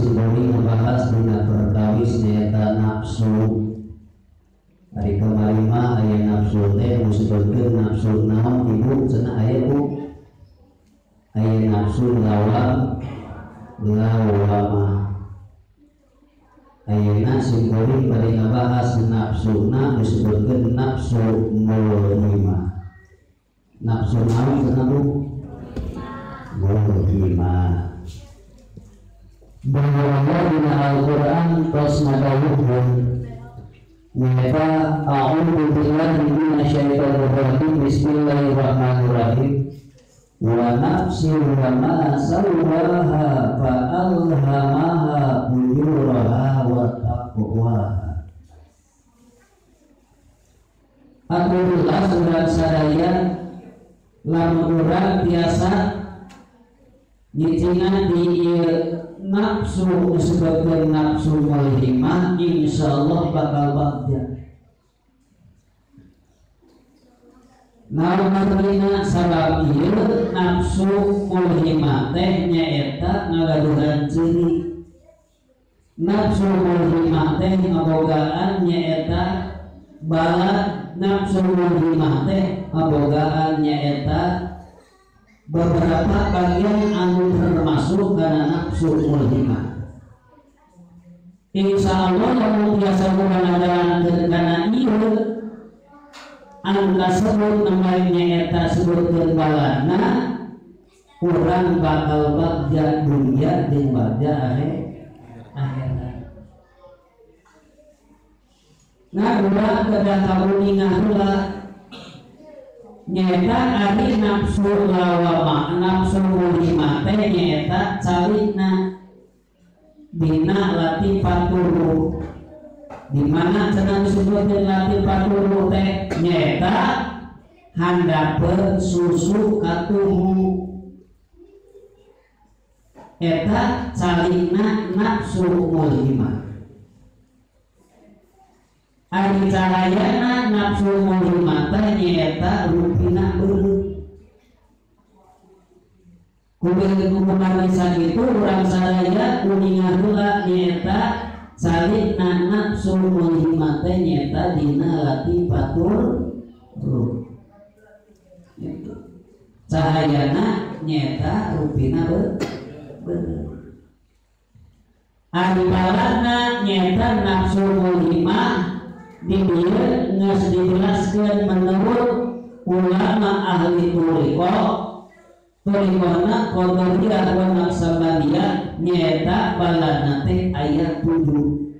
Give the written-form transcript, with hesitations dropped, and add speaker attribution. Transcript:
Speaker 1: simkuring ngebahas dina perkawis nyaeta nafsu. Ari kamari mah aya nafsu teh nu disebutkeun nafsu naon ibu cenah aya bu? Aya nafsu lawam lawamah. Ayeuna simkuring bade ngabahas nafsuna disebutkeun nafsu mulhimah. Nafsu naon cenah bu? Mulhimah. Bahwa Allah dina Al-Qur'an tos ngadawuhkeun nyaeta a'udzu billahi minasyaitonir rajim bismillahirrahmanirrahim wa nafsin wa ma sawwaha fa alhamaha fujuraha wa taqwaha. Alhamdulillah urang sadaya lamun urang tiasa nyicingan di ieu nafsu disebutkeun nafsu mulhimah insyaallah bakal bagja. Naon artina sabab ieu nafsu mulhimah teh nyaeta ngagaduhan ciri. Nafsu mulhimah teh ngabogaan nyaeta balad. Nafsu mulhimah teh ngabogaan nyaeta beberapa bagian anu termasuk karena nafsu mulhimah. Insya Allah lamun biasa ngajalankeun kana ieu anu kasebut namanya nyaeta sebutkeun baladna urang bakal bagja dunia jeung bagja akhirat. Nah urang kedah kaguningan heula nyaeta ari nafsu lawamah nafsu mulhimah teh nyaeta calina dina latifaturu. Di mana cenah disebutkeun latifaturu teh nyaeta handapeun susu katuhu. Eta calina nafsu mulhimah. Ari cahayana nafsu mulhimah teh nyaeta rupina beureum. Kumaha sakitu urang sadaya kuningan heula nyaeta calina nafsu mulhimah teh nyaeta dina latifatur ruh. Cahayana nyaeta rupina beureum. Ari baladna nyaeta nafsu mulhimah di dieu geus dijelaskeun menurut ulama ahli thariqah thariqahna qadariyah wa naqsabandiyah nyaeta baladna teh aya 7.